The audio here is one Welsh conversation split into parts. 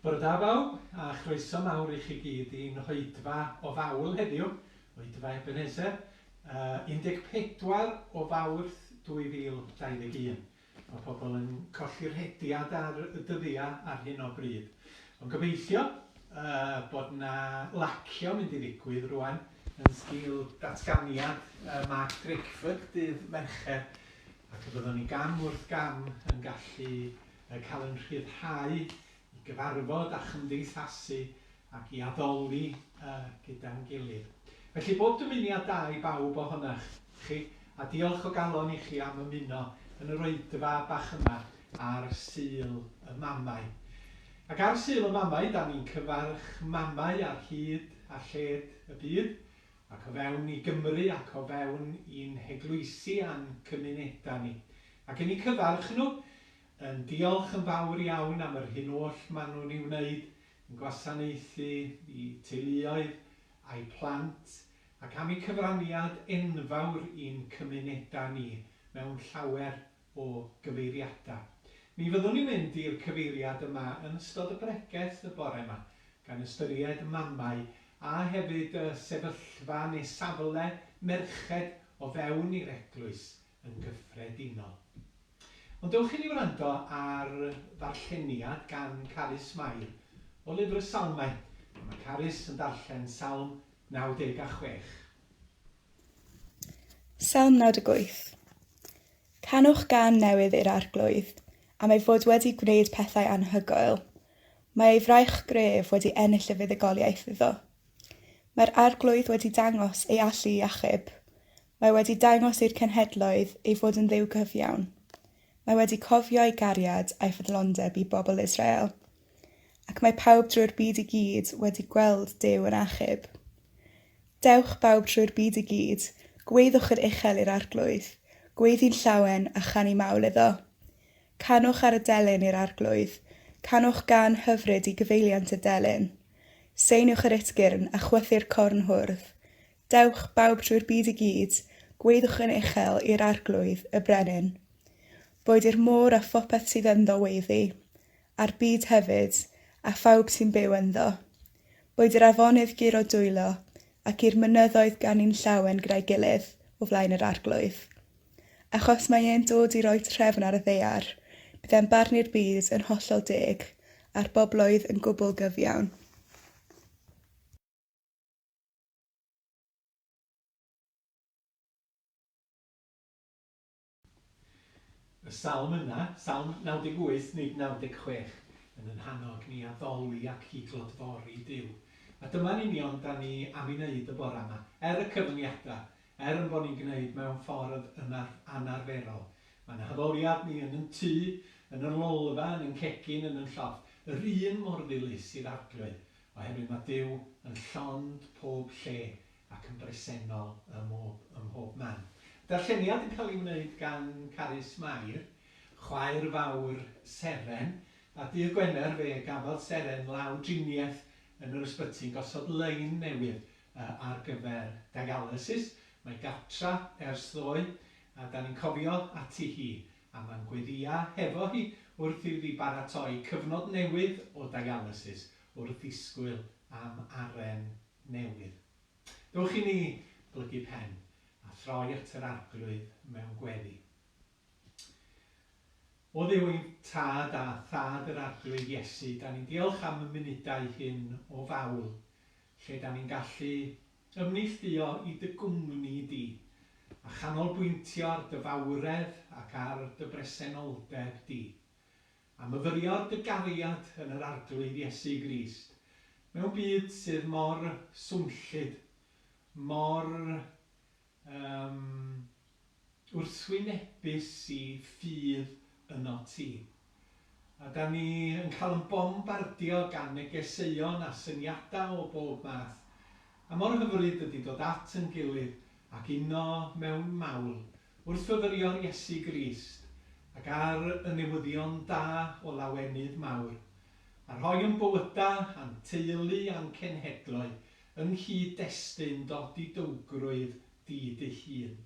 Bore da bawb, a chroeso mawr i chi gyd i'n hoedfa o fawl heddiw, oedfa Ebenezer, 14 o Fawrth 2021. Mae pobl yn colli rhediad ar y dyddiau ar hyn o bryd. Ond gobeithio bod 'na lacio mynd i ddigwydd rwan yn sgil datganiad Mark Drakeford dydd Mercher ac y byddwn ni gam wrth gam yn gallu cael ein rhyddhau i gyfarfod a chymdeithasu ac i addoli gyda'n gilydd. Felly bob dymuniad da i bawb ohonach chi, a diolch o galon i chi am ymuno yn yr oedfa bach yma ar Sul y Mamau. Ac ar Sul y Mamau, da ni'n cyfarch mamau ar hyd a lled y byd, ac o fewn i Gymru ac o fewn i'n heglwysi a'n cymunedau ni. Ac yn eu cyfarch nhw, yn diolch yn fawr iawn am yr hyn oll maen nhw'n ei wneud yn gwasanaethu eu teuluoedd a'u plant, ac am eu cyfraniad enfawr i'n cymunedau ni mewn llawer o gyfeiriadau. Mi fyddwn ni'n mynd i'r cyfeiriad yma yn ystod y bregeth y bore yma, gan ystyried mamau a hefyd y sefyllfa neu safle merched o fewn i'r eglwys yn gyffredinol. Ond dewch i ni wrando ar ddarlleniad gan Carys Mair o Lyfr y Salmau. A mae Carys yn darllen Salm 96. Salm 98. Canwch gân newydd i'r Arglwydd, am ei fod wedi gwneud pethau anhygoel. Mae ei fraich gref wedi ennill y fuddugoliaeth iddo. Mae'r Arglwydd wedi dangos ei allu i achub. Mae wedi dangos i'r cenhedloedd ei fod yn Dduw cyfiawn. Mae wedi cofio ei gariad a'i ffyddlondeb i bobl Israel. Ac mae pawb drwy'r byd i gyd wedi gweld Duw yn achub. Dewch bawb trwy'r byd i gyd, gweddwch yn uchel i'r Arglwydd, gweiddi'n llawen a chanu mawl iddo. Canwch ar y delyn i'r Arglwydd, canwch gân hyfryd i gyfeiliant y delyn. Seiniwch yr utgyrn a chwythu'r corn hwrdd. Dewch, bawb trwy'r byd i gyd, gweddwch yn uchel i'r Arglwydd, y Brenin. Boed i'r môr a phopeth sydd ynddo weiddi, a'r byd hefyd, a phawb sy'n byw ynddo. Boed i'r afonydd guro dwylo, ac i'r mynyddoedd ganu'n llawen gyda'i gilydd o flaen yr Arglwydd. Achos mae e'n dod i roi trefn ar y ddaear, bydd e'n barnu'r byd yn hollol deg, a'r bobloedd yn gwbl gyfiawn. Y salm yna, Salm 98 nid 96, yn yn hannog ni addoli ac i glodfori Duw. A dyma'n union 'dan ni am ei wneud y bore 'ma, er y cyfyngiadau, er yn bod ni'n gwneud mewn ffordd anarferol. Mae'n haddoliad ni yn yn tŷ, yn yn lolfa, yn yn cegin, yn yn llofft, yr un mor ddilys i'r Arglwydd, oherwydd mae Duw yn llond pob lle ac yn bresennol ym mhob, ym mhob man. Darlleniad yn cael ei wneud gan Carys Mair, chwaer fawr Seren, a dydd Gwener fe gafodd Seren law driniaeth yn yr ysbyty yn gosod lein newydd ar gyfer dialysis. Mae gartra ers ddoe, a 'dan ni'n cofio ati hi, a ma'n gweddïa hefo hi wrth iddi baratoi cyfnod newydd o dialysis wrth ddisgwyl am aren newydd. Dowch i ni blygu pen a throi at yr Arglwydd mewn gweddi. O Dduw ein Tad a Thad yr Arglwydd Iesu, da ni'n diolch am y munudau hyn o fawl, lle da ni'n gallu ymneillduo i dy gwmni di, a chanolbwyntio ar dy fawredd ac ar dy bresenoldeb di. A myfyrio ar dy gariad yn yr Arglwydd Iesu Grist, mewn byd sydd mor swnllyd, mor yym wrthwynebus i ffydd ynot ti. A 'dan ni yn cael yn bombardio gan negeseuon a syniadau o bob math, a mor hyfryd ydi dod at yn gilydd ac uno mewn mawl Wrth fyfyrio ar Iesu Grist, ac ar y newyddion da o lawenydd mawr, a rhoi ein bywydau, a'n teulu a'n cenhedloedd yng nghyd-destun dodidowgrwydd di dy hun.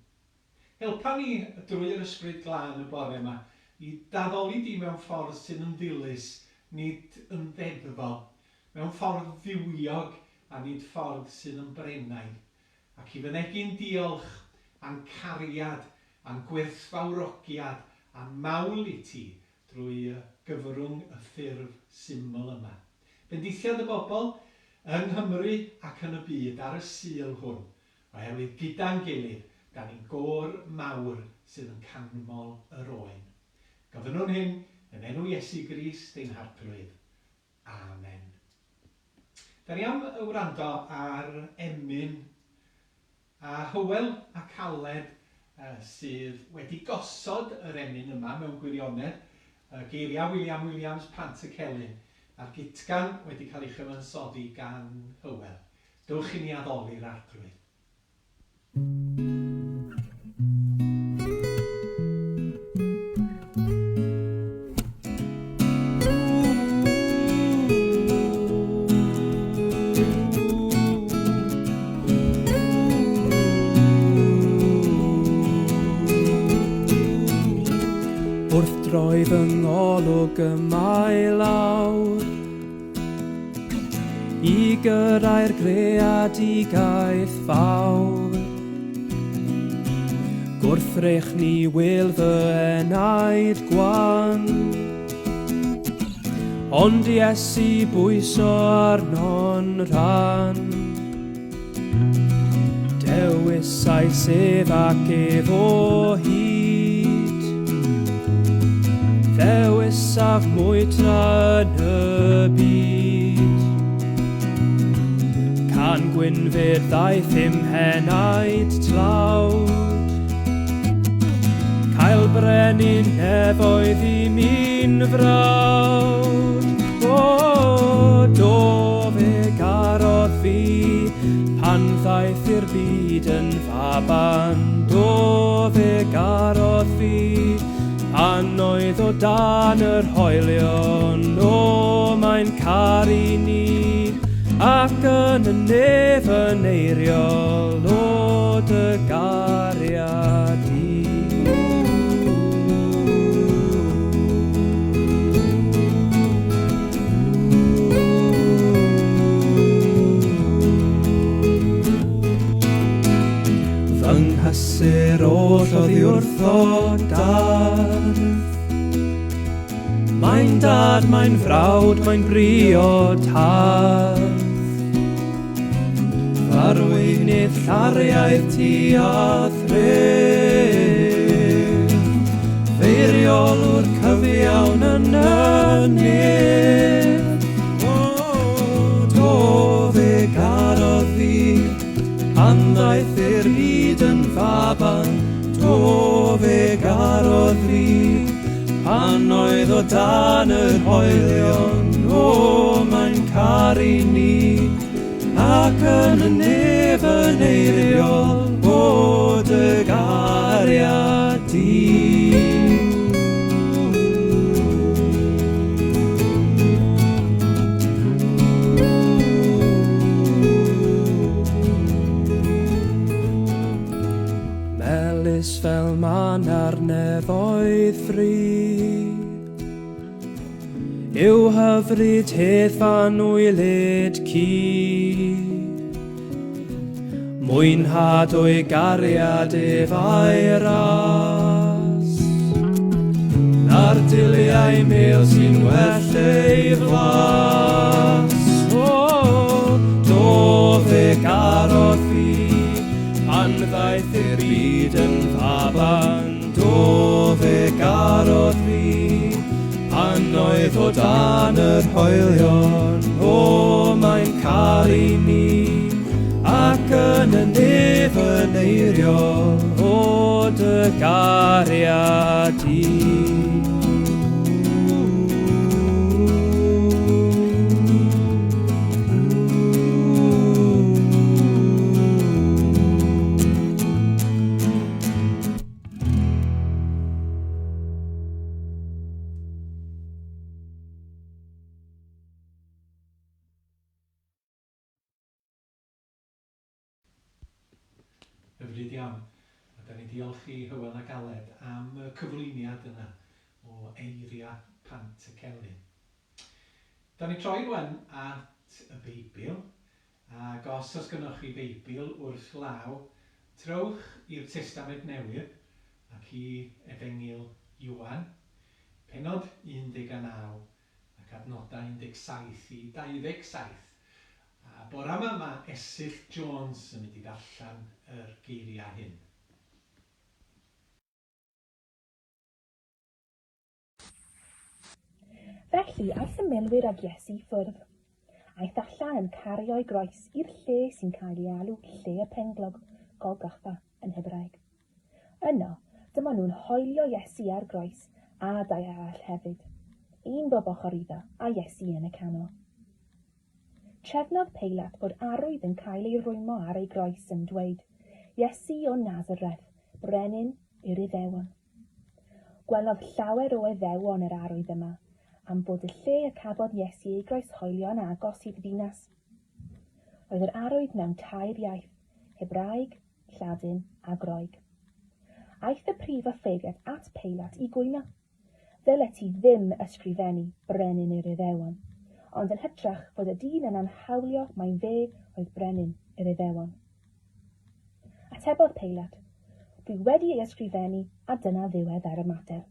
Helpa ni drwy'r Ysbryd Glân y bore 'ma i d'addoli di mewn ffordd sydd yn ddilys nid yn ddeddfol, mewn ffordd fywiog a nid ffordd sydd yn brennaidd, ac i fynegi'n diolch a'n cariad a'n gwerthfawrogiad a'n mawl i ti drwy gyfrwng y ffurf syml yma. Bendithia dy bobl, yng Nghymru ac yn y byd, ar y Sul hwn, oherwydd gyda'n gilydd, 'da ni'n gôr mawr sydd yn canmol yr Oen. Gofynnwn hyn yn enw Iesu Grist ein Harglwydd. Amen. Da ni am wrando ar emyn a Hywel ac Aled sydd wedi gosod yr emyn yma mewn gwirionedd, geiriau William Williams Pant y Celyn, a'r gutgan wedi cael ei chyfansoddi gan Hywel. Dowch i ni addoli'r Arglwydd. Wrth droi fy ngolwg y mae lawr I gyrraedd greadigaeth fawr Gwrthrych ni wil fy enaid gwan Ond Iesu bwyso arno'n rhan. Dewisais ef ac ef o hyd. Ddewisaf mwy tra yn y byd. Can gwynfyd ddaeth i'm henaid tlawd. Cael brenin nefoedd i mi'n frawd. O, do fe garodd fi pan ddaeth i'r byd yn faban. Do fe garodd fi pan oedd o dan yr hoelion. O, mae'n caru ni ac yn y nef yn eiriol. O, dy gariad i. Fy nghysur oll oddi wrtho dardd. Mae'n dad, mae'n frawd, mae'n briod hardd. Farweinydd llariaidd ti a thref. Feiriolwr cyfiawn yn y nef. O, do fe garodd fi pan ddaeth i'r byd yn faban. Do fe garodd fi pan oedd o dan yr hoelion. O, mae'n caru ni ac yn y nef yn eiriol o dy gariad di. Melys fel man ar nefoedd fri Yw hyfryd hedd fanwylyd ci. Mwynhad o'i gariad ef a'i ras, Na'r diliau mêl sy'n well ei flas. O, do fe garodd fi pan ddaeth i'r byd yn faban. Do fe garodd fi pan oedd o dan yr hoelion. O, mae'n caru ni ac yn y nef yn eiriol o dy gariad i. Hyfryd iawn. A da ni'n diolch i Hywel ac Aled am y cyflwyniad yna o eiriau Pant y Celyn. Da ni'n troi rwan at y Beibl, ac os oes gynnoch chi Feibl wrth law, trowch i'r Testament Newydd ac i Efengyl Ioan, pennod 19 ac adnodau 17 i 27. A bora 'ma mae Esyllt Jones yn mynd i ddarllen yr geiriau hyn. Felly aeth y milwyr ag Iesu i ffwrdd. Aeth allan yn cario'i groes i'r lle sy'n cael ei alw Lle y Penglog, Golgotha yn Hebraeg. Yno, dyma nhw'n hoelio Iesu ar groes a dau arall hefyd, un bob ochr iddo a Iesu yn y canol. Trefnodd Peilat bod arwydd yn cael ei rwymo ar ei groes yn dweud, Iesu o Nazareth, brenin yr Iddewon. Gwelodd llawer o Iddewon yr arwydd yma, am fod y lle y cafodd Iesu ei groeshoelio yn agos i'r ddinas. Roedd yr arwydd mewn tair iaith, Hebraeg, Lladin a Groeg. Aeth y prif offeiriad at Peilat i gwyno. Ddylet ti ddim ysgrifennu 'Brenin yr Iddewon', ond yn hytrach fod y dyn yna'n hawlio mai fe oedd Brenin yr Iddewon. Atebodd Peilat, Dwi wedi ei ysgrifennu a dyna ddiwedd ar y mater.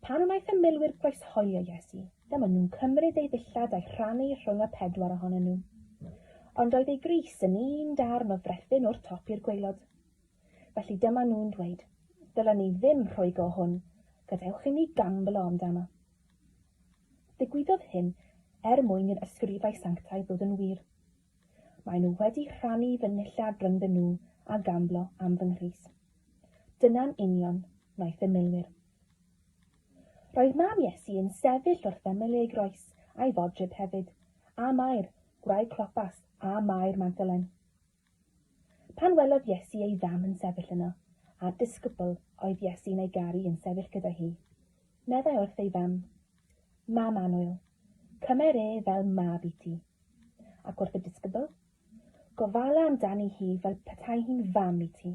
Pan wnaeth y milwyr groeshoelio Iesu, dyma nhw'n cymryd ei ddillad a'i rhannu rhwng y pedwar ohonyn nhw. Ond roedd ei grys yn un darn o frethyn o'r top i'r gwaelod. Felly dyma nhw'n dweud, Ddylen ni ddim rhwygo hwn, gadewch i ni gamblo amdano. Digwyddodd hyn er mwyn i'r ysgrifau sanctaidd ddod yn wir. Maen nhw wedi rhannu fy nillad rhyngddyn nhw a gamblo am fy nghrys. Dyna'n union wnaeth y milwyr. Roedd mam Iesu yn sefyll wrth ymyl ei groes, a'i fodryb hefyd, a Mair, gwraig Clopas, a Mair Magdalen. Pan welodd Iesu ei fam yn sefyll yno, a'r disgybl oedd Iesu'n ei garu yn sefyll gyda hi, meddai wrth ei fam, Mam annwyl, cymer e fel mab i ti. Ac wrth y disgybl, Gofala amdani hi fel petai hi'n fam i ti.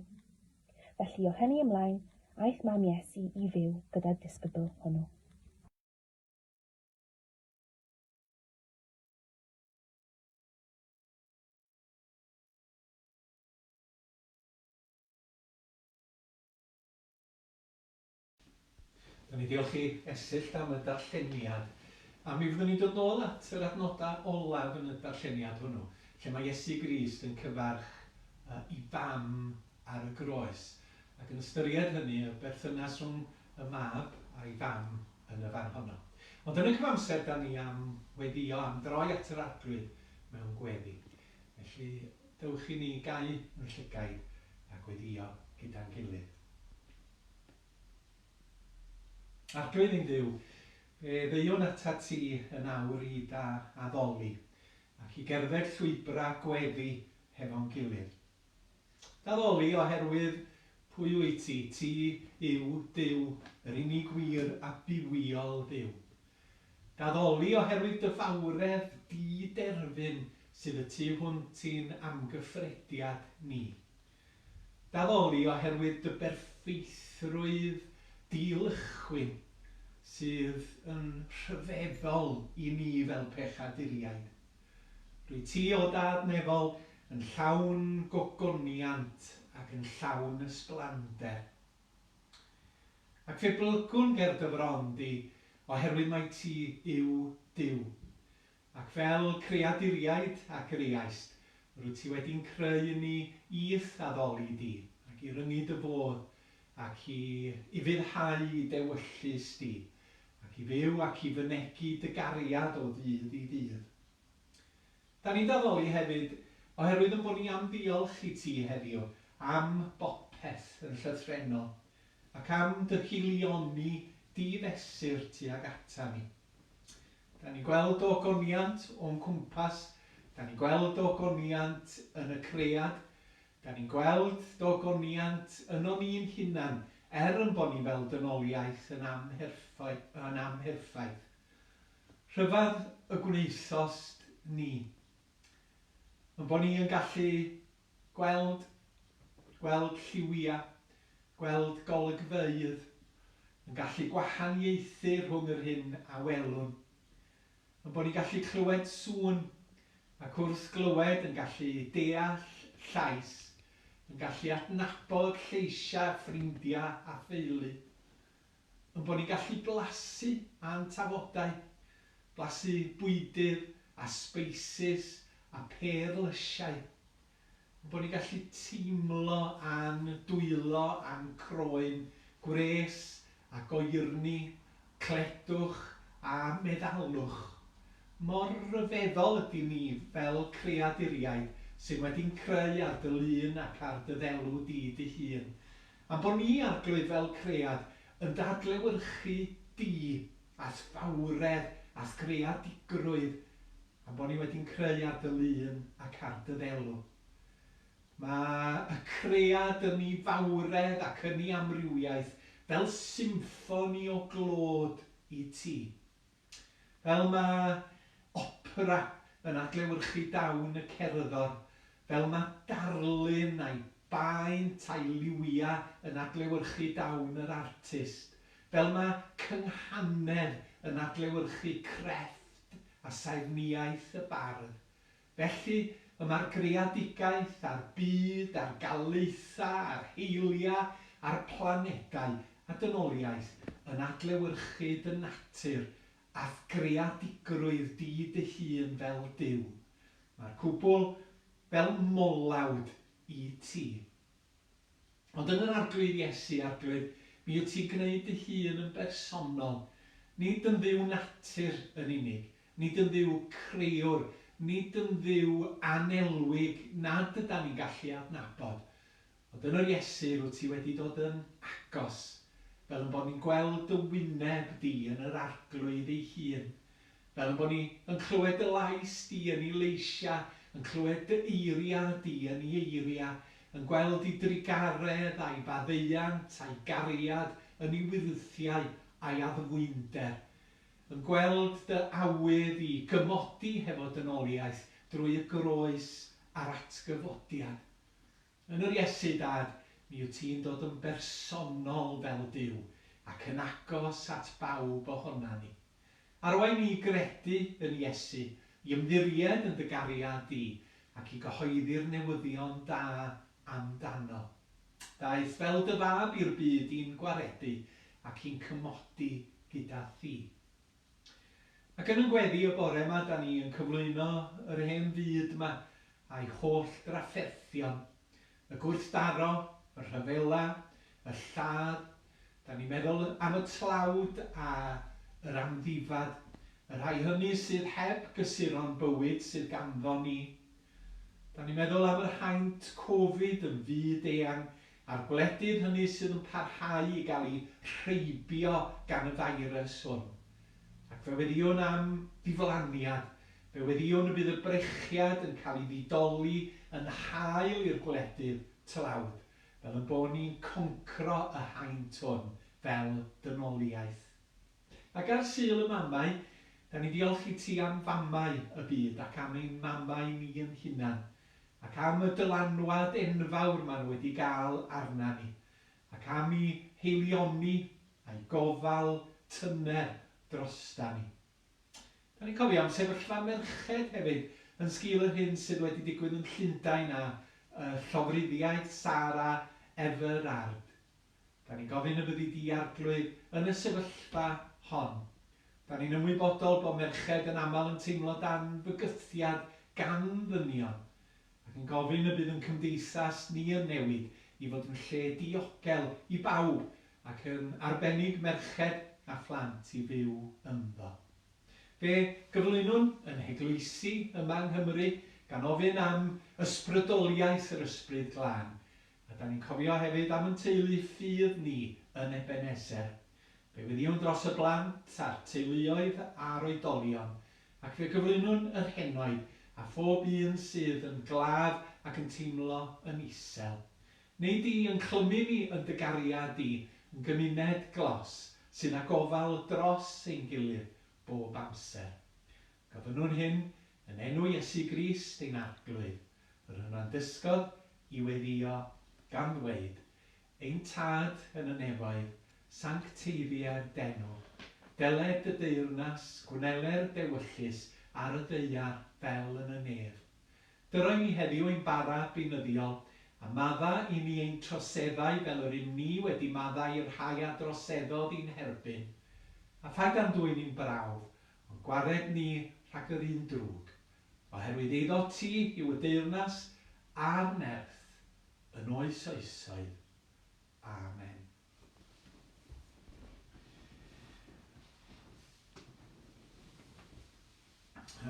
Felly o hynny ymlaen, aeth mam Iesu i fyw gyda'r disgybl hwnnw. Da ni diolch i Esyllt am y darlleniad. A mi fyddwn ni'n dod nôl at yr adnodau olaf yn y darlleniad hwnnw, lle mae Iesu Grist yn cyfarch i fam ar y groes, ac yn ystyried hynny, y berthynas rhwng y mab a'i fam yn y fan honno. Ond yn y cyfamser, da ni am weddïo, am droi at yr Arglwydd mewn gweddi. Felly, dewch i ni gau yn llygaid a gweddïo gyda'n gilydd. Arglwydd ein Duw, fe ddeuwn atat ti yn awr i da addoli, ac i gerdded llwybrau gweddi hefo'n gilydd. D'addoli oherwydd pwy wyt ti, ti yw Duw, yr unig wir a bywiol Dduw. D'addoli oherwydd dy fawredd di-derfyn sydd y tu hwnt i'n amgyffrediad ni. D'addoli oherwydd dy berffeithrwydd di-lychwyn sydd yn rhyfeddol i ni fel pechaduriaid. Rwyt ti, O Dad nefol, yn llawn gogoniant ac yn llawn ysblander. Ac fe blygwn ger dy fron di, oherwydd mai ti yw Duw. Ac fel creaduriaid a greaist, rwyt ti wedi'n creu ni i'th addoli di, ac i ryngu dy fodd, ac i ufuddhau i d'ewyllys di, ac i fyw ac i fynegi dy gariad o ddydd i ddydd. Da ni'n d'addoli hefyd oherwydd yn bod ni am ddiolch i ti heddiw am bopeth yn llythrennol ac am dy haelioni di-fesur tuag ata ni. Da ni'n gweld dy ogoniant o'n cwmpas, da ni'n gweld dy ogoniant yn y cread, Da ni'n gweld dy ogoniant ynon ni'n hunan, er yn bo ni fel dynoliaeth yn yn amherffaith. Rhyfedd y gwnaethost ni. Yn bo ni yn gallu gweld, gweld lliwia, gweld golygfeydd, yn gallu gwahaniaethu rhwng yr hyn a welwn. Yn bod ni'n gallu clywed sŵn, ac wrth glywed yn gallu deall llais, yn gallu adnabod lleisiau ffrindiau a theulu. Yn bod ni'n gallu blasu a'n tafodau, blasu bwydydd a sbeisys a pêr-lysiau. Yn bod ni'n gallu teimlo a'n dwylo a'n croen, gwres a goerni, cledwch a meddalwch. Mor ryfeddol ydyn ni fel creaduriaid sydd wedi'n creu ar dy lun ac ar dy ddelw di dy hun. A'n bod ni, Arglwydd, fel cread, yn dy adlewyrchu di, a'th fawredd, a'th greadigrwydd, Am bod ni wedi'n creu ar dy lun ac ar dy ddelw. Mae y cread yn ei fawredd ac yn ei amrywiaeth fel symffoni o glod i ti. Fel mae opera yn adlewyrchu dawn y cerddor, fel mae darlun a'i baent a'i liwiau yn adlewyrchu dawn yr artist, fel mae cynghanedd yn adlewyrchu crefft a saernïaeth y bardd. Felly, y mae'r greadigaeth, a'r byd, a'r galaethau, a'r heiliau, a'r planedau, a dynoliaeth, yn adlewyrchu dy natur a'th greadigrwydd di dy hun fel Duw. Mae'r cwbl fel molawd i ti. Ond yn yr Arglwydd Iesu, Arglwydd, mi wyt ti'n gwneud dy hun yn bersonol, nid yn Dduw natur yn unig, nid yn Dduw crëwr, nid yn Dduw anelwig nad ydan ni'n gallu adnabod, ond yn yr Iesu rwyt ti wedi dod yn agos, fel yn bod ni'n gweld dy wyneb di yn yr Arglwydd ei hun. Fel ein bod ni yn clywed dy lais di yn ei leisiau, yn clywed dy eiriau di yn ei eiriau, yn gweld ei drugaredd a'i faddeuant a'i gariad yn ei wyrthiau a'i addfwynder, yn gweld dy awydd i gymodi hefo dynoliaeth drwy y groes a'r atgyfodiad. Yn yr Iesu, Dad, mi wyt ti'n dod yn bersonol fel Duw ac yn agos at bawb ohona ni. Arwain ni i gredu yn Iesu, i ymddiried yn dy gariad di, ac i gyhoeddi'r newyddion da amdano. Daeth fel dy fab i'r byd i'n gwaredu ac i'n cymodi gyda thi. Ac yn 'yn gweddi y bore 'ma, 'da ni yn cyflwyno yr hen fyd 'ma a'i holl drafferthion, y gwrthdaro, y rhyfela, y lladd, Da ni'n meddwl am y tlawd a yr amddifad, y rhai hynny sydd heb gysuron bywyd sydd ganddo ni. Da ni'n meddwl am yr haint Covid yn fyd eang a'r gwledydd hynny sydd yn parhau i gael eu rheibio gan y feirws hwn. Ac fe weddïwn am ddiflaniad, fe weddïwn y bydd y brechiad yn cael ei ddidoli yn hael i'r gwledydd tlawd, fel ein bod ni'n concro y haint hwn fel dynoliaeth. Ac ar Sul y Mamau, da ni'n diolch i ti am famau y byd ac am ein mamau ni yn hunan, ac am y dylanwad enfawr maen nhw wedi gael arna ni, ac am i haelioni a'i gofal tyner drosta ni. Da ni'n cofio am sefyllfa merched hefyd yn sgil yr hyn sydd wedi digwydd yn Llundain a llofruddiaeth Sarah Everard. Da ni'n gofyn y byddi di, Arglwydd, yn y sefyllfa hon. Da ni'n ymwybodol bod merched yn aml yn teimlo dan fygythiad gan ddynion, ac yn gofyn y bydd yn cymdeithas ni yn newid i fod yn lle diogel i bawb ac yn arbennig merched a phlant i fyw ynddo. Fe gyflwynwn yn heglwysi yma yng Nghymru gan ofyn am ysbrydoliaeth yr Ysbryd Glân, a 'dan ni'n cofio hefyd am yn teulu ffydd ni yn Ebenezer. Fe weddïwn dros y blant a'r teuluoedd a'r oedolion, ac fe gyflwynwn yr henoed a phob un sydd yn glaf ac yn teimlo yn isel. Wnei di yn clymu ni yn dy gariad di, yn gymuned glos, sydd â gofal dros ein gilydd bob amser. Gofynnwn hyn yn enw Iesu Grist ein Arglwydd, yr hwn a'n dysgodd i weddïo, gan ddweud, Ein Tad yn y nefoedd, sancteiddier d'enw. Deled dy deyrnas, gwneler d'ewyllys ar y ddaear fel yn y nef. Dyro i ni heddiw ein bara beunyddiol, a madda i ni ein troseddau fel yr ŷm ni wedi maddau i'r rhai a droseddodd i'n herbyn. A phaid â'n dwyn i'n brawf, ond gwared ni rhag yr un drwg. Oherwydd eiddo ti yw y deyrnas a'r nerth, yn oes oesoedd. Amen.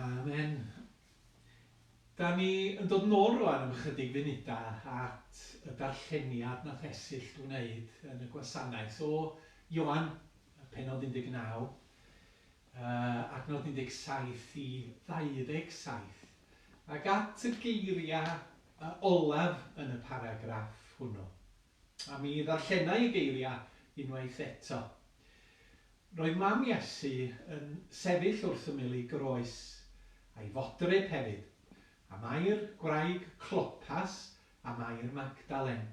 Amen. Da ni yn dod nôl rwan am ychydig funudau at y darlleniad nath Esyllt wneud yn y gwasanaeth o Ioan, pennod 19, adnod 17 i 27, ac at y geiriau olaf yn y paragraff hwnnw. A mi ddarllenai y geiriau unwaith eto. Roedd mam Iesu yn sefyll wrth ymyl ei groes, a'i fodryb hefyd, a Mair gwraig Clopas a Mair Magdalen.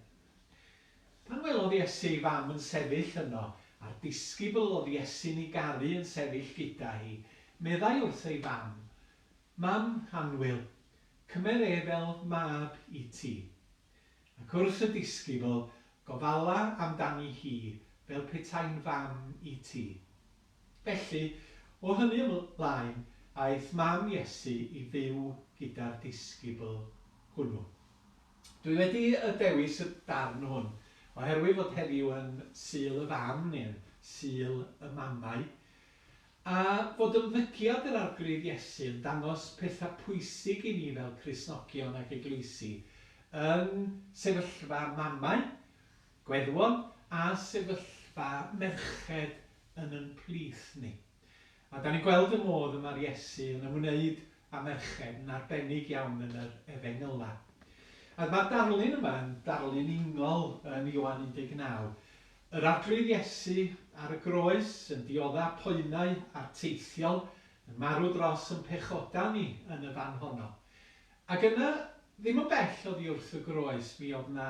Pan welodd Iesu ei fam yn sefyll yno, a'r disgybl oedd Iesu'n ei garu yn sefyll gyda hi, meddai wrth ei fam, Mam annwyl, cymer e fel mab i ti. Ac wrth y disgybl, gofala amdani hi fel petai'n fam i ti. Felly, o hynny ymlaen, aeth mam Iesu i fyw gyda'r disgybl hwnnw. Dwi wedi y dewis y darn hwn oherwydd fod heddiw yn Sul y Fam, neu yn Sul y Mamau, A fod ymddygiad yr Arglwydd Iesu yn dangos pethau pwysig i ni fel Cristnogion ac eglwysi yn sefyllfa mamau, gweddwon a sefyllfa merched yn yn plith ni. A da ni'n gweld y modd y mae'r Iesu yn ymwneud â merched yn arbennig iawn yn yr Efengylau. A mae'r darlun yma yn darlun ingol yn Ioan 19, Yr Arglwydd Iesu ar y groes yn diodda poenau arteithiol, yn marw dros yn pechoda ni yn y fan honno. Ac yna, ddim yn bell oddi wrth y groes, mi oedd 'na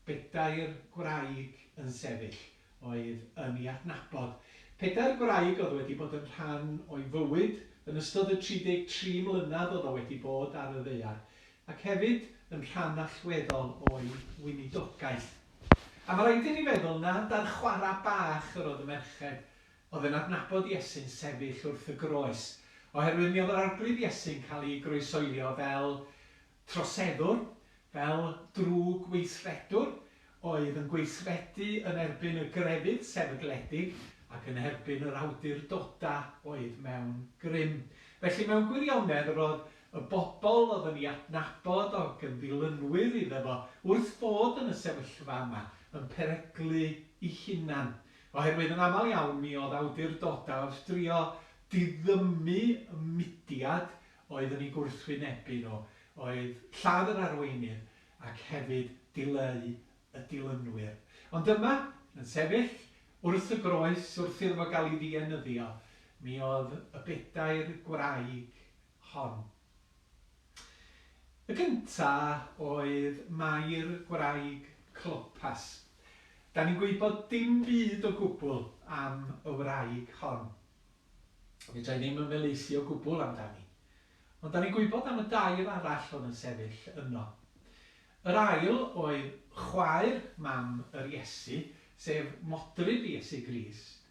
bedair gwraig yn sefyll, oedd yn ei adnabod. Pedair gwraig oedd wedi bod yn rhan o'i fywyd yn ystod y 33 mlynedd oedd o wedi bod ar y ddaear, ac hefyd yn rhan allweddol o'i weinidogaeth. A ma' raid i ni feddwl nad ar chwara' bach yr oedd y merched oedd yn adnabod Iesu'n sefyll wrth y groes, oherwydd mi oedd yr Arglwydd Iesu'n cael ei groesoelio fel troseddwr, fel drwg weithredwr, oedd yn gweithredu yn erbyn y grefydd sefydledig ac yn erbyn yr awdurdodau oedd mewn grym. Felly mewn gwirionedd yr oedd Y bobl oedd yn ei adnabod ac yn ddilynwyr iddo fo wrth fod yn y sefyllfa yma yn peryglu eu hunan, oherwydd yn aml iawn mi oedd awdurdodau wrth drio diddymu y mudiad oedd yn eu gwrthwynebu nhw, oedd lladd yr arweinydd ac hefyd dileu y dilynwyr. Ond yma, yn sefyll wrth y groes wrth iddo fo gael ei ddienyddio, mi oedd y bedair gwraig hon. Y gynta oedd Mair gwraig Clopas. Da ni'n gwybod dim byd o gwbl am y wraig hon. Fedra i ddim ymhelaethu o gwbl amdani. Ond da ni'n gwybod am y dair arall oedd yn sefyll yno. Yr ail oedd chwaer mam yr Iesu, sef modryb Iesu Grist,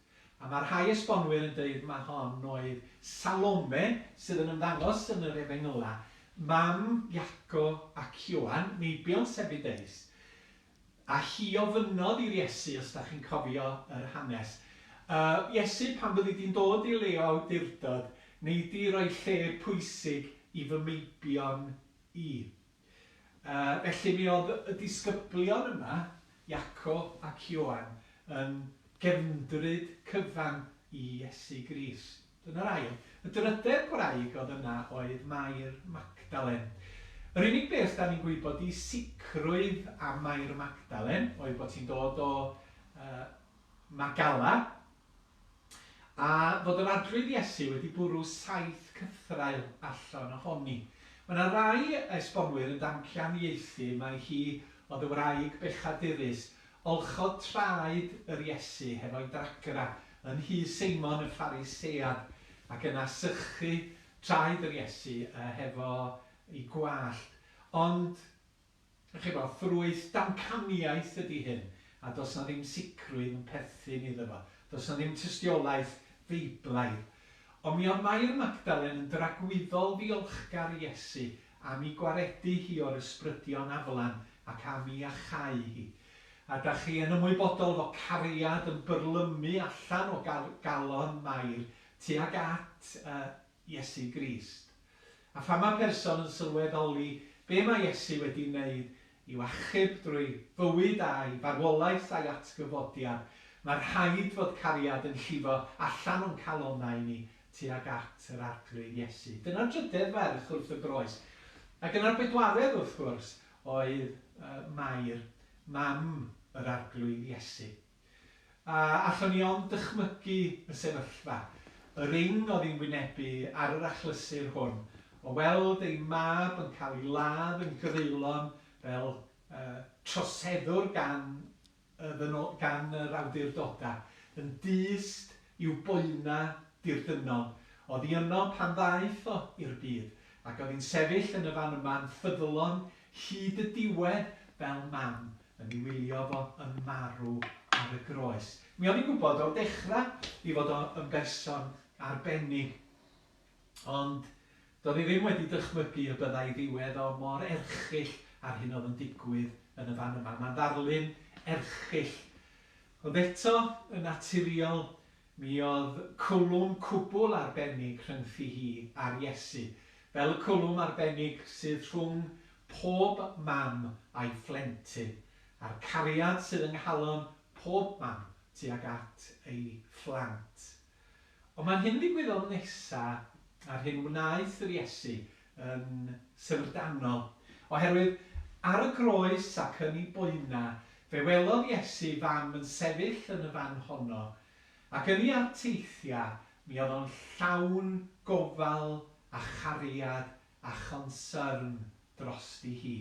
A mae rhai esbonwyr yn deud ma hon oedd Salome, sydd yn ymddangos yn yr Efengylau, mam Iaco ac Ioan, meibion Sebedeus. A hi ofynnodd i'r Iesu, os da chi'n cofio yr hanes, Yy, Iesu, pan fyddi di'n dod i le o awdurdod, nei di roi lle pwysig i fy meibion i? Yy, felly mi oedd y disgyblion yma, Iaco ac Ioan, yn gefndryd cyfan i Iesu Grist. Dyna'r ail. Y drydedd gwraig oedd yna oedd Mair Magdalen. Yr unig beth da ni'n gwybod i sicrwydd am Mair Magdalen oedd bod hi'n dod o uh, Magala, A fod yr Arglwydd Iesu wedi bwrw saith cythraul allan ohoni. Mae 'na rai esbonwyr yn damcaniaethu mai hi oedd y wraig bechadurus olchodd traed yr Iesu hefo'i dragra. yn nhŷ Seimon y Pharisead, ac yna sychu traed yr Iesu hefo ei gwallt. Ond, chi'bo, ffrwyth damcaniaeth ydi hyn, a does 'na ddim sicrwydd yn perthyn iddo fo. Does 'na ddim tystiolaeth Feiblaidd. Ond mi oedd Mair Magdalen yn dragwyddol ddiolchgar i Iesu am 'i gwaredu hi o'r ysbrydion aflan ac am 'i iachau hi. A dach chi yn ymwybodol fo cariad yn byrlymu allan o galon Mair tuag at Iesu Grist. A phan mae person yn sylweddoli be mae Iesu wedi wneud i'w achub drwy fywyd a'i farwolaeth a'i atgyfodiad, mae rhaid fod cariad yn llifo allan o'n calonnau ni tuag at yr Arglwydd Iesu. Dyna'r drydedd ferch wrth y groes. Ac yna'r bedwaredd, wrth gwrs, oedd Mair, mam yr Arglwydd Iesu. A allwn ni ond dychmygu y sefyllfa, yr ing oedd hi'n wynebu ar yr achlysur hwn, o weld ei mab yn cael ei ladd yn greulon fel troseddwr gan y gan yr awdurdodau, yn dyst i'w boenau dirdynnol. Oedd hi yno pan ddaeth o i'r byd, ac oedd hi'n sefyll yn y fan yma'n ffyddlon hyd y diwedd fel mam yn ei wylio fo yn marw ar y groes. Mi o'n i'n gwybod o'r dechrau ei fod o yn berson arbennig, ond doedd hi ddim wedi dychmygu y byddai ei ddiwedd o mor erchyll â'r hyn oedd yn digwydd yn y fan yma. Mae'n ddarlun erchyll. Ond eto, yn naturiol, Mi oedd cwlwm cwbl arbennig rhyngthi hi a'r Iesu, fel y cwlwm arbennig sydd rhwng pob mam a'i phlentyn, a'r cariad sydd yng nghalon pob mam tuag at ei phlant. Ond mae'r hyn ddigwyddodd nesa, a'r hyn wnaeth yr Iesu, yn syfrdanol, oherwydd ar y groes ac yn ei boenau, fe welodd Iesu fam yn sefyll yn y fan honno, ac yn ei arteithiau mi oedd o'n llawn gofal a chariad a chonsyrn drosti hi.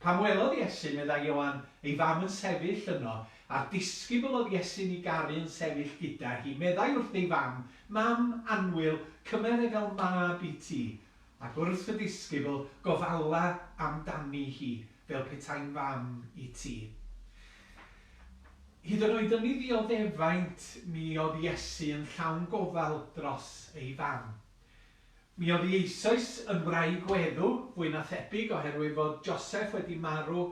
Pan welodd Iesu, meddai Ioan, ei fam yn sefyll yno, a'r disgybl oedd Iesu'n ei garu yn sefyll gyda hi, meddai wrth ei fam, Mam annwyl, cymer e fel mab i ti. Ac wrth y disgybl, Gofala amdani hi, fel petai'n fam i ti. Hyd yn oed yn ei ddioddefaint, mi oedd Iesu yn llawn gofal dros ei fam. Mi oedd hi eisoes yn wraig weddw, fwy na thebyg, oherwydd fod Joseff wedi marw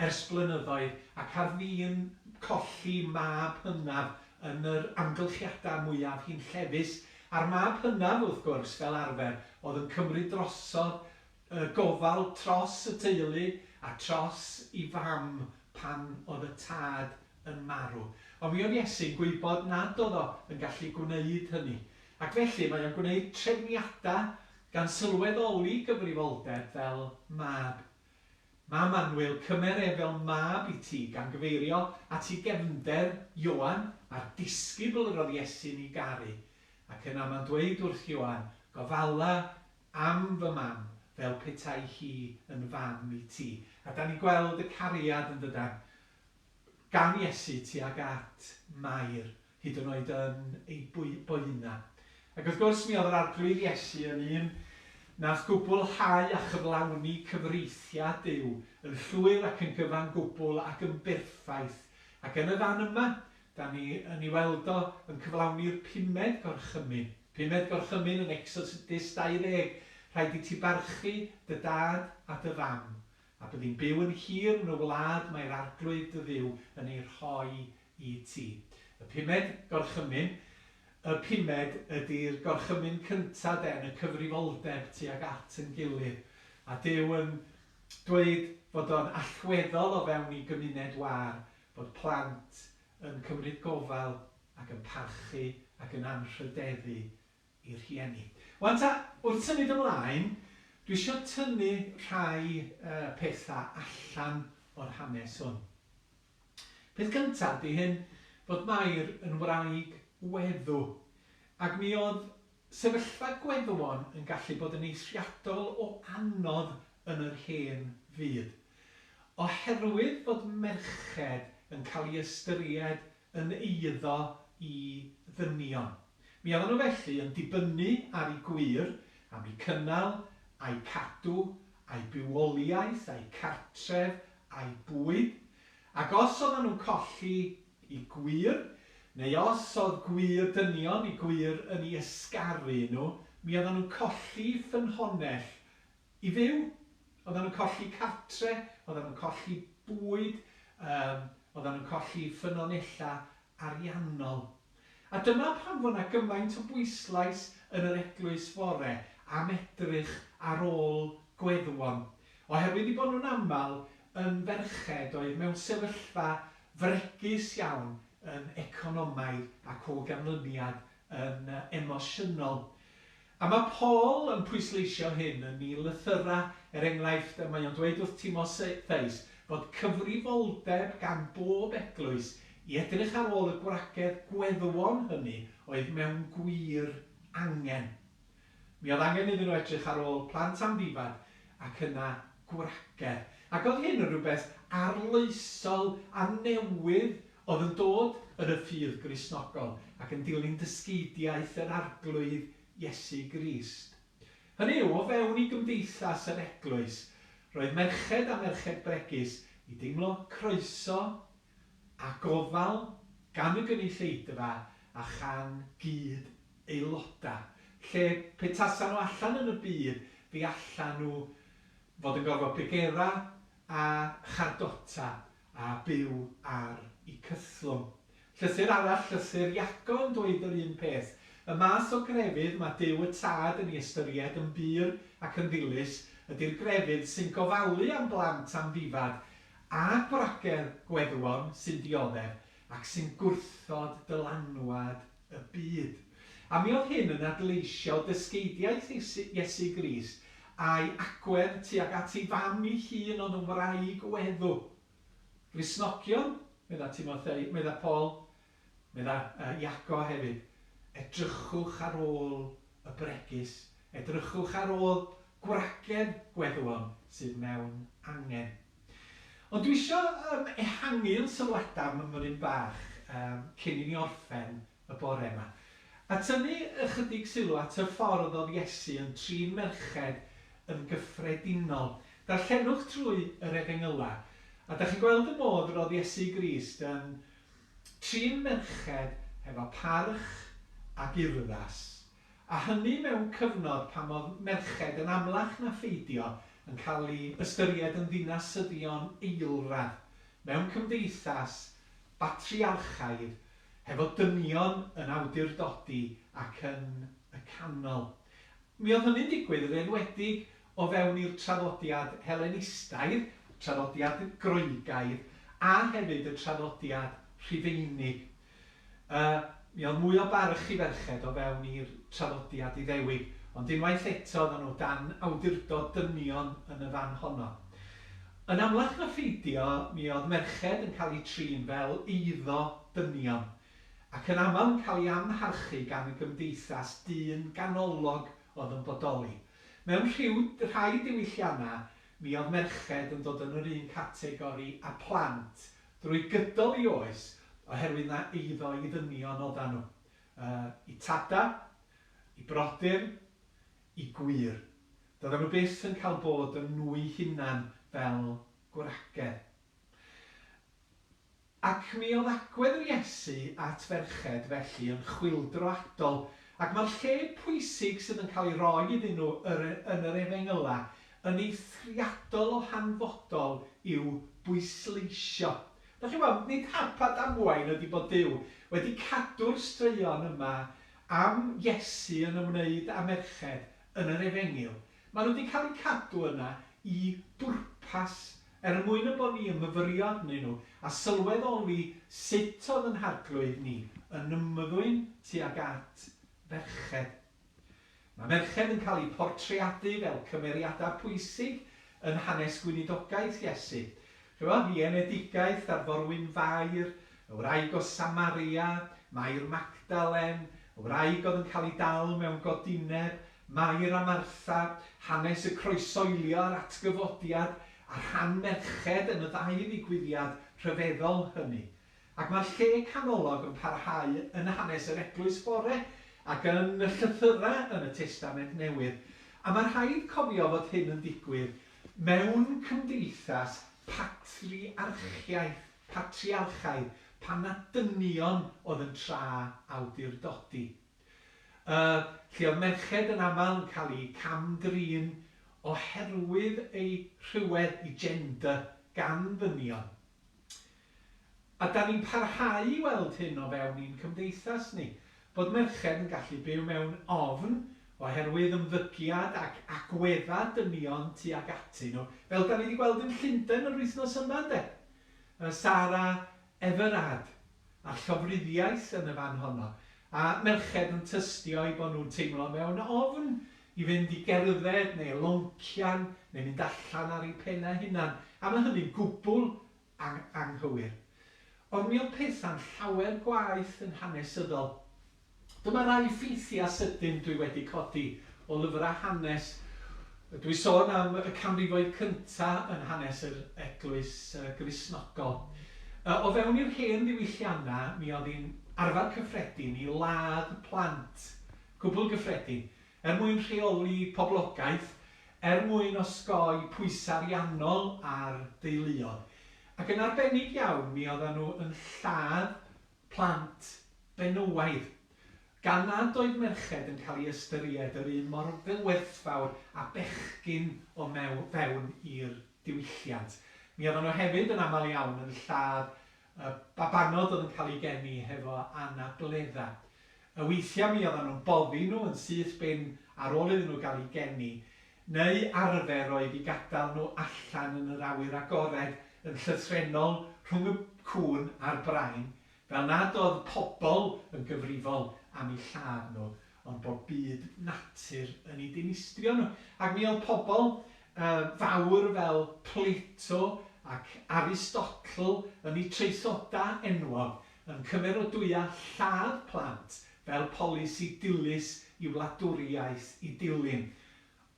ers blynyddoedd ac ar fin colli mab hynaf yn yr amgylchiadau mwyaf hunllefus. A'r mab hynaf, wrth gwrs, fel arfer, oedd yn cymryd drosodd y gofal tros y teulu a tros i fam pan oedd y tad yn marw. Ond mi oedd Iesu'n gwybod nad oedd o yn gallu gwneud hynny. Ac felly mae o'n gwneud trefniadau gan sylweddoli gyfrifoldeb fel mab. Mam annwyl, cymer ef fel mab i ti, gan gyfeirio at ei gefnder, Ioan, a'r disgybl yr oedd Iesu'n ei garu. Ac yna mae'n dweud wrth Ioan, Gofala am fy mam, fel petai hi yn fam i ti. A dan ni'n gweld y cariad, yn dydan, gan Iesu tuag at Mair. hyd yn oed yn ei boenau. Ac wrth gwrs mi oedd yr Arglwydd Iesu yn un nath gwblhau a chyflawni cyfreithiau Duw yn llwyr ac yn gyfan gwbl ac yn berffaith. Ac yn y fan yma, da ni yn ei weld o yn cyflawni'r pumed gorchymyn. Pumed gorchymyn yn Exodus 20, rhaid i ti barchu dy dad a dy fam, a byddi'n byw yn hir yn y wlad mae'r Arglwydd dy Dduw yn ei rhoi i ti. Y pumed gorchymyn, y pumed ydi'r gorchymyn cynta de yn y cyfrifoldeb tuag at yn gilydd. A Duw yn dweud fod o'n allweddol o fewn i gymuned wâr bod plant yn cymryd gofal ac yn parchu ac yn anrhydeddu i rhieni. Wan ta, wrth symud ymlaen, dwi isio tynnu rhai pethau allan o'r hanes hwn. Peth cyntaf 'di hyn, fod Mair yn wraig weddw, ac mi oedd sefyllfa gweddwon yn gallu bod yn eithriadol o anodd yn yr hen fyd. Oherwydd fod merched yn cael eu ystyried yn eiddo i ddynion. Mi oedden nhw felly yn dibynnu ar eu gwŷr am eu cynnal a'u cadw, a'u bywoliaeth, a'u cartref, a'u bwyd, ac os oedden nhw'n colli eu gwŷr, neu os oedd gwŷr dynion eu gwŷr yn eu ysgaru nhw, mi oedden nhw'n colli ffynhonnell i fyw. Oedden nhw'n colli cartre, oedden nhw'n colli bwyd, yym, oedden nhw'n colli ffynonellau ariannol. A dyma pam fod 'na gymaint o bwyslais yn yr eglwys fore am edrych ar ôl gweddwon, oherwydd eu bod nhw'n aml yn ferched oedd mewn sefyllfa fregus iawn yn economaidd ac o ganlyniad yn emosiynol. A mae Paul yn pwysleisio hyn yn ei lythyrau, er enghraifft, mae o'n dweud wrth Timotheus fod cyfrifoldeb gan bob eglwys i edrych ar ôl y gwragedd gweddwon hynny oedd mewn gwir angen. Mi oedd angen iddyn nhw edrych ar ôl plant amddifad ac yna gwragedd. Ac oedd hyn yn rhywbeth arloesol a newydd oedd yn dod yn y ffydd Gristnogol ac yn dilyn dysgeidiaeth yr Arglwydd Iesu Grist. Hynny yw, o fewn i gymdeithas yr eglwys, roedd merched a merched bregus i deimlo croeso a gofal gan y gynulleidfa a chan gyd aelodau, lle pe tasan nhw allan yn y byd fe allan nhw fod yn gorfod bugera a chardota a byw ar 'u cythlwng. Llythyr arall, llythyr Iago yn dweud yr un peth. Y math o grefydd mae Duw y Tad yn ei ystyried yn bur ac yn ddilys ydi'r grefydd sy'n gofalu am blant amddifad a gwragedd gweddwon sy'n dioddef ac sy'n gwrthod dylanwad y byd. A mi oedd hyn yn adleisio dysgeidiaeth Iesu Grist a'i agwedd tuag at ei fam ei hun oedd yn wraig weddw. Gristnogion, medda Timothei, medda Paul, medda Iago hefyd, edrychwch ar ôl y bregus, edrychwch ar ôl gwragedd gweddwon sydd mewn angen. Ond dwi isio yym ehangu'n sylwadau mymryn bach yym cyn i ni orffen y bore 'ma. A tynnu ychydig sylw at y ffordd o'dd Iesu yn trin merched yn gyffredinol. Darllenwch trwy yr Efengylau, a dach chi'n gweld y modd ro'dd Iesu Grist yn trin merched hefo parch ac urddas. A hynny mewn cyfnod pan oedd merched yn amlach na pheidio yn cael eu ystyried yn ddinasyddion eilradd mewn cymdeithas batriarchaidd hefo dynion yn awdurdodi ac yn y canol. Mi oedd hynny'n digwydd yn enwedig o fewn i'r traddodiad Helenistaidd, traddodiad Groegaidd a hefyd y traddodiad Rhufeinig. Yy, mi oedd mwy o barch i ferched o fewn i'r traddodiad Iddewig, ond unwaith eto oedden nhw dan awdurdod dynion yn y fan honno. Yn amlach na pheidio, mi oedd merched yn cael eu trin fel eiddo dynion, ac yn aml yn cael eu amharchu gan y gymdeithas dyn ganolog oedd yn bodoli. Mewn rhyw rhai diwylliannau, mi oedd merched yn dod yn yr un categori â phlant, drwy gydol ei oes, oherwydd na eiddo i ddynion oddan nhw. Yy, i tada, i brodyr, i gwŷr. Doeddan nhw byth yn cael bod yn nhw'u hunan fel gwragedd. Ac mi oedd agwedd yr Iesu at ferched felly yn chwyldroadol, ac mae'r lle pwysig sydd yn cael ei roi iddyn nhw yr yn yr Efengylau yn eithriadol o hanfodol i'w bwysleisio. Dach chi'n gweld, nid hap a damwain ydi bod Duw wedi cadw'r straeon yma am Iesu yn ymwneud â merched yn yr Efengyl. Maen nhw wedi cael eu cadw yna i bwrpas, er mwyn y bod ni yn myfyrio arnyn nhw a sylweddoli sut oedd yn Harglwydd ni yn ymddwyn tuag at ferched. Mae merched yn cael eu portreadu fel cymeriadau pwysig yn hanes gweinidogaeth Iesu. Chimod, ei enedigaeth a'r forwyn Fair, y wraig o Samaria, Mair Magdalen, y wraig oedd yn cael ei dal mewn godineb, Mair a Martha, hanes y croesoelio a'r atgyfodiad, a rhan merched yn y ddau ddigwyddiad rhyfeddol hynny. Ac mae'r lle canolog yn parhau yn hanes yr Eglwys Bore ac yn y llythyrau yn y Testament Newydd. A mae rhaid cofio fod hyn yn digwydd mewn cymdeithas patriarchiaeth, patriarchaidd, pan na dynion oedd yn tra awdurdodi. Y lle oedd merched yn aml yn cael eu cam-drin oherwydd eu rhywedd, eu gender, gan ddynion. A 'dan ni'n parhau i weld hyn o fewn ein cymdeithas ni, bod merched yn gallu byw mewn ofn oherwydd ymddygiad ac agweddau dynion tuag atyn nhw, fel 'dan ni 'di gweld yn Llundain yr wythnos yma ynde? Sarah Everard, a'r llofruddiaeth yn y fan honno, a merched yn tystio eu bod nhw'n teimlo mewn ofn i fynd i gerdded neu loncian neu mynd allan ar eu pennau hunan, a mae hynny'n gwbl anghywir. Ond mi oedd pethau'n llawer gwaeth yn hanesyddol. Dyma rai ffeithiau sydyn dwi wedi codi o lyfrau hanes. Dwi sôn am y canrifoedd cynta yn hanes yr Eglwys Gristnogol. O fewn i'r hen ddiwylliannau mi oedd hi'n arfer cyffredin i ladd plant, cwbl gyffredin, er mwyn rheoli poblogaeth, er mwyn osgoi pwysau ariannol ar deuluoedd. Ac yn arbennig iawn mi oeddan nhw yn lladd plant benywaidd, gan nad oedd merched yn cael eu ystyried yr un mor werthfawr â bechgyn o fewn i'r diwylliant. Mi oeddan nhw hefyd yn aml iawn yn lladd y babanod oedd yn cael eu geni hefo anableddau. Y weithiau mi oeddan nhw'n boddi nhw yn syth bin ar ôl iddyn nhw gael eu geni, neu arfer oedd i gadael nhw allan yn yr awyr agored yn llythrennol rhwng y cŵn a'r brain, fel nad oedd pobl yn gyfrifol am eu lladd nhw, ond bod byd natur yn eu dinistrio nhw. Ac mi oedd pobl fawr fel Plato ac Aristotle yn eu traethodau enwog yn cymeradwyo lladd plant fel polisi dilys i wladwriaeth i dilyn.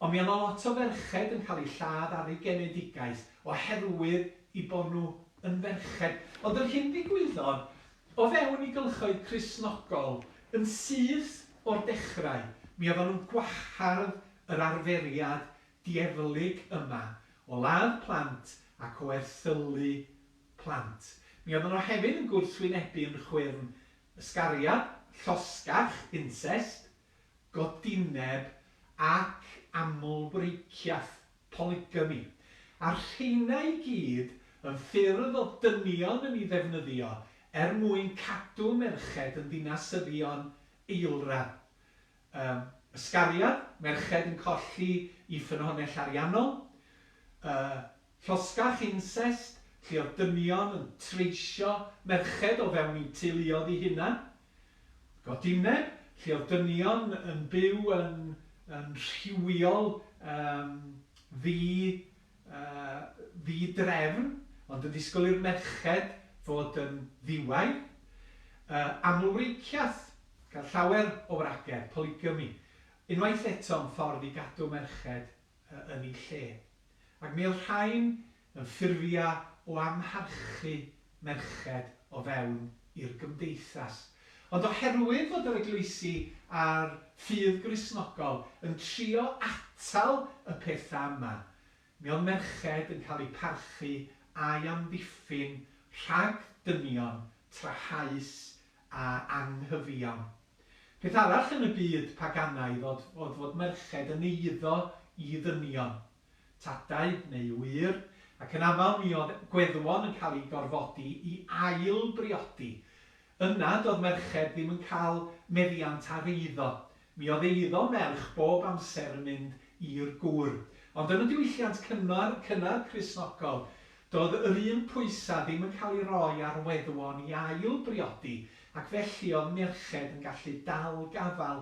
Ond mi oedd 'na lot o ferched yn cael eu lladd ar eu genedigaeth oherwydd eu bod nhw yn ferched. Ond yr hyn ddigwyddodd, o fewn i gylchoedd Cristnogol, yn syth o'r dechrau, mi oedden nhw'n gwahardd yr arferiad dieflig yma o ladd plant ac o erthylu plant. Mi oedden nhw hefyd yn gwrthwynebu yn chwyrn ysgariad, llosgach, incest, godineb ac amlwreiciaeth, polygamy. A'r rheina i gyd yn ffyrdd oedd dynion yn ei ddefnyddio er mwyn cadw merched yn ddinasyddion eilradd. Yym, ysgariad, merched yn colli i ffynhonnell ariannol. Y Llosgach, incest, lle oedd dynion yn treisio merched o fewn eu teuluoedd eu hunain. Godineb, lle oedd dynion yn byw yn yn rhywiol yym ddi yy ddi-drefn, ond yn disgwyl i'r merched fod yn ddiwair. Yy amlwreiciaeth, cael llawer o wragedd, polygamy, unwaith eto yn ffordd i gadw merched yn eu lle. Ac mi oedd rhain yn ffurfiau o amharchu merched o fewn i'r gymdeithas. Ond oherwydd fod yr eglwysi a'r ffydd Gristnogol yn trio atal y pethau yma, mi oedd merched yn cael eu parchu a'u amddiffyn rhag dynion trahaus a anghyfiawn. Peth arall yn y byd paganaidd oedd oedd fod merched yn eiddo i ddynion, tadau neu ŵyr, ac yn aml mi oedd gweddwon yn cael eu gorfodi i ail briodi. Yna doedd merched ddim yn cael meddiant ar eiddo. Mi oedd eiddo merch bob amser yn mynd i'r gŵr. Ond yn y diwylliant cynnar, cynnar Cristnogol, Doedd yr un pwysau ddim yn cael ei roi ar weddwon i ail briodi ac felly oedd merched yn gallu dal gafael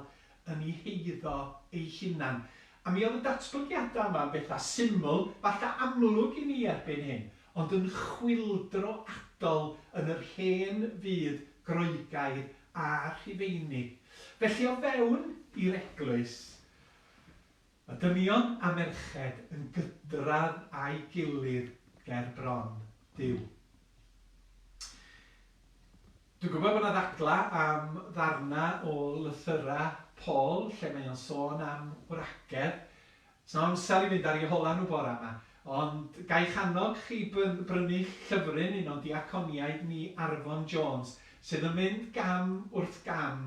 yn eu heiddo eu hunan. A mi oedd y datblygiadau yma yn bethau syml, falle amlwg i ni erbyn hyn, ond yn chwyldroadol yn yr hen fyd Groegaidd a Rhufeinig. Felly o fewn i'r eglwys, Mae dynion a merched yn gydradd â'i gilydd ger bron Duw. Dwi'n gwybod bod 'na ddadla am ddarna o lythyrau Paul lle mae o'n sôn am wragedd. Sna amser i fynd ar eu hola nhw bora 'ma, ond ga i'ch annog chi brynu llyfryn un o'n diaconiaid ni Arfon Jones sydd yn mynd gam wrth gam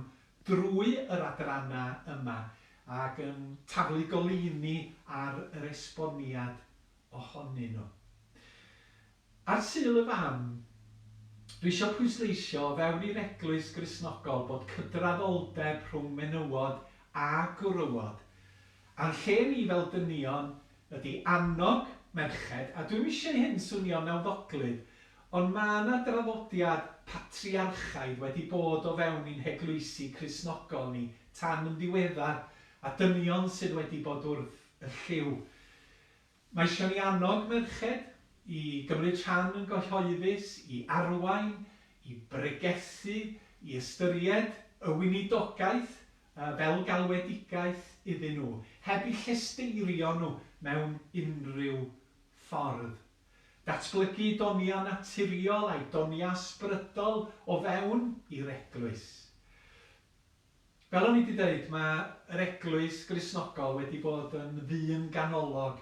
drwy yr adrannau yma ac yn taflu goleuni ar yr esboniad ohonyn nhw. Ar Sul y Fam, dwi isio pwysleisio o fewn i'r Eglwys Gristnogol bod cydraddoldeb rhwng menywod a gwrywod, a'n lle ni fel dynion ydi annog merched, a dwi'm eisiau i hyn swnio'n nawddoglyd, ond ma' 'na draddodiad patriarchaidd wedi bod o fewn i'n heglwysi Cristnogol ni tan yn ddiweddar, a dynion sydd wedi bod wrth y llyw. Mae eisiau ni annog merched i gymryd rhan yn gyhoeddus, i arwain, i bregethu, i ystyried y weinidogaeth fel galwedigaeth iddyn nhw, heb eu llesteirio nhw mewn unrhyw ffordd. Datblygu doniau naturiol a'u doniau ysbrydol o fewn i'r eglwys. Fel o'n i 'di deud, mae yr Eglwys Gristnogol wedi bod yn ddyn ganolog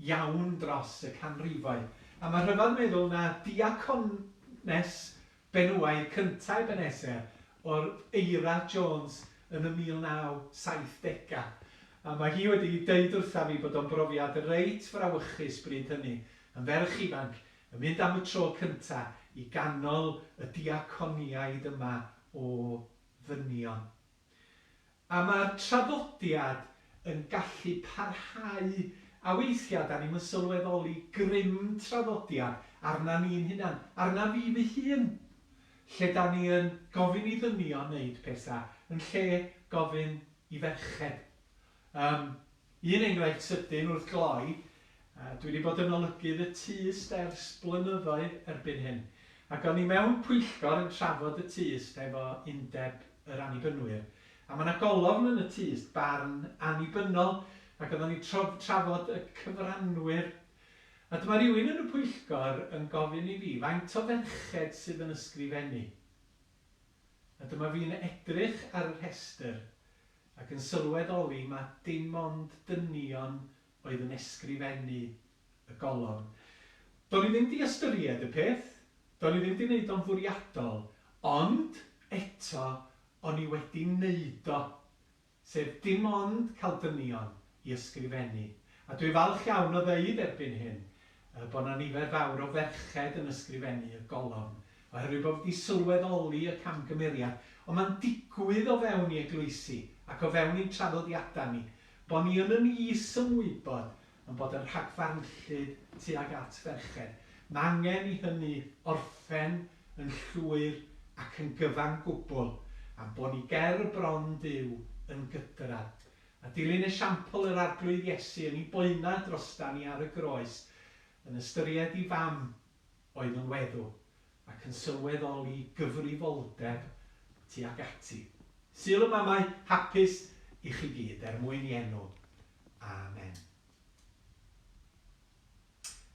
iawn dros y canrifoedd, a mae rhyfedd meddwl na diacones benywaidd cynta Ebenezer o'r Eira Jones yn y 1970au. A mae hi wedi deud wrtha fi bod o'n brofiad reit frawychus bryd hynny, yn ferch ifanc, yn mynd am y tro cynta i ganol y diaconiaid yma o ddynion. A mae'r traddodiad yn gallu parhau, a weithiau da ni'm yn sylweddoli grym traddodiad arna ni'n hunan, arna fi fy hun, lle da ni yn gofyn i ddynion wneud pethau yn lle gofyn i ferched. Yym, un enghraifft sydyn wrth gloi, dwi 'di bod yn olygydd y Tyst ers blynyddoedd erbyn hyn, ac o'n i mewn pwyllgor yn trafod y Tyst efo Undeb yr Annibynwyr, a ma' 'na golofn yn y Tyst, Barn Annibynnol, ac oeddan ni'n trafod y cyfranwyr, a dyma rywun yn y pwyllgor yn gofyn i fi faint o ferched sydd yn ysgrifennu? A dyma fi'n edrych ar y rhestr, ac yn sylweddoli ma' dim ond dynion oedd yn ysgrifennu y golofn. Do'n i ddim 'di ystyried y peth, do'n i ddim 'di neud o'n fwriadol, ond eto o'n i wedi neud o, sef dim ond cael dynion i ysgrifennu. A dwi falch iawn o ddeud erbyn hyn bod 'na nifer fawr o ferched yn ysgrifennu y golofn, oherwydd bod fi 'di sylweddoli y camgymeriad, ond mae'n digwydd o fewn i eglwysi ac o fewn i'n traddodiadau ni, bod ni yn yn is-ymwybod yn bod yn rhagfarnllyd tuag at ferched. Mae angen i hynny orffen yn llwyr ac yn gyfan gwbl, a'n bod ni ger bron Duw yn gydradd. A dilyn esiampl yr Arglwydd Iesu yn ei boenau drostan ni ar y groes, yn ystyried ei fam oedd yn weddw, ac yn sylweddoli gyfrifoldeb tuag ati. Sul y Mamau hapus i chi gyd, er mwyn i enw. Amen.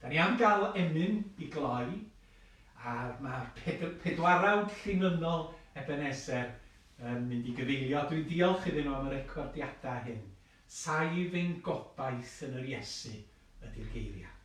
Da ni am gael emyn i gloi, a mae'r pedwarawd llinynnol Ebenezer yn mynd i gyfeilio. Dwi'n diolch iddyn nhw am y recordiadau hyn. Saif ein gobaith yn yr Iesu ydy'r geiriau.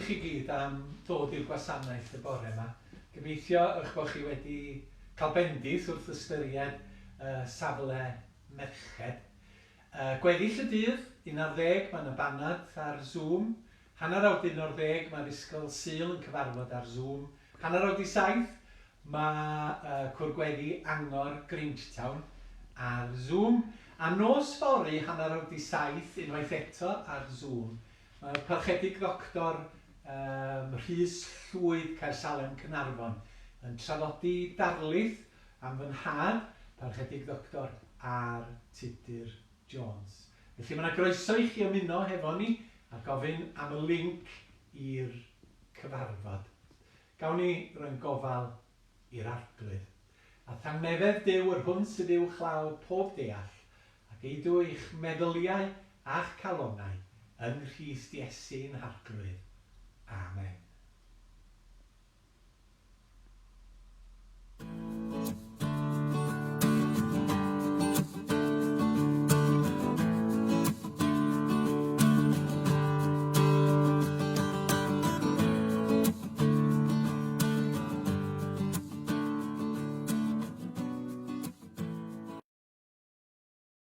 chi gyd am ddod i'r gwasanaeth y bore yma. Gobeithio eich bod chi wedi cael bendith wrth ystyried uh, safle merched. Uh, gweddill y dydd, 11, mae yna banad ar Zoom. Hanner awr o'r ddeg, mae'r Ysgol Sul yn cyfarfod ar Zoom. Hanner awr 7, mae uh, Cwr Gweddi Angor Grangetown ar Zoom. A nos fory, 7:30, unwaith eto ar Zoom, mae'r Parchedig Ddoctor um, Rhys Llwyd Caersalem Caernarfon yn traddodi darlith am fy nhad, Parchedig Ddoctor R. Tudur Jones. Felly mae yna groeso i chi ymuno hefo ni a gofyn am y link i'r cyfarfod. Gawn ni roi'n gofal i'r Arglwydd. A thangnefedd Duw yr hwn sydd uwchlaw pob deall, a geidw eich meddyliau a'ch calonnau yng Nghrist Iesu ein Harglwydd. Amen.